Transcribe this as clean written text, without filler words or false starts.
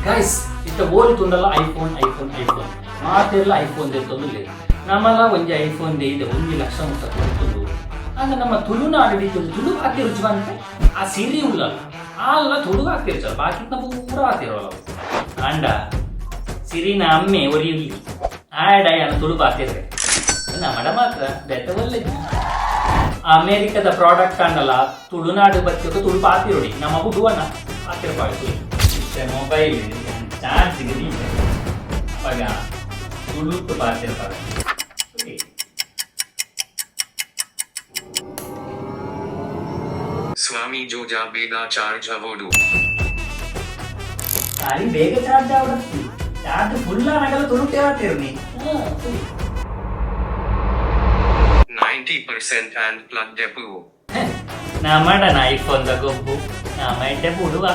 Guys, ಇತ್ತೆ ಓಲು ತೂಂಡಲ iPhone, iPhone, iPhone. ಮಾತೆರ್ಲ ಐಫೋನ್ ದೆತ್ತೊಂದುಲ್ಲೆರ್. ನಮಲ ಒಂಜಿ ಐಫೋನ್ ದೆಯ್ದ, 1 ಲಕ್ಷ ಮುಟ್ಟ ಕೊರ್ತುಂಡು. ಆಂಡ ನಮ್ಮ ತುಳುನಾಡು ಇತ್ತೊಂದು ತುಳು ಪಾತೆರುಜಿ ಬಂತೆ. ಆ ಸಿರಿ ಉಲ್ಲಲ್ಲ, ಆಲ್ಲ ತುಳು ಪಾತೆರುಜಲ್ಲ, ಬಾಕಿತ್ನ ಪೂರ ಪಾತೆರಲ್ಲ. ಆಂಡ ಸಿರಿನ ಅಮ್ಮೆ ಒರಿ ಉಲ್ಲಿ, ಆಯಡ ಯಾನ್ ತುಳು ಪಾತೆರ್ರೆ. ನಮಡ ಮಾತ್ರ ಬೇತೆ ಒಲ್ಲೆಜಿ. ಅಮೆರಿಕದ ಪ್ರಾಡಕ್ಟ್ ಆಂಡಲ ತುಳುನಾಡು ಬತ್ತಿಕ ತುಳು ಪಾತಿರೊಡಿ. ನಮ್ಮ ಬುಡುವನ ಪಾತಿರ. ಇತ್ತೆ ಮೊಬೈಲ್ ಚಾರ್ಜ್ ದೀಪೆ, ಅಪಗ ತುಳುಟ್ಟು ಪಾತೆರ್ಪಾಗ. ಸ್ವಾಮಿ ಜೋಜಾ, ಬೇಗ ಚಾರ್ಜ್ ಅವೋಡು. ಖಾಲಿ ಬೇಗ ಚಾರ್ಜ್ ಆವಡತ್ತಿ. ಚಾರ್ಜ್ ಫುಲ್ ಆನಗಲ ತುಳುಟೆ ಪಾತೆರ್ನಿ. 90% and plug ಡೆಪು. ನಮಡನ ಐಫೋನ್ the ಗೊಬ್ಬು, ನಮ ಎಡ್ಡೆ ಬುಡುವ.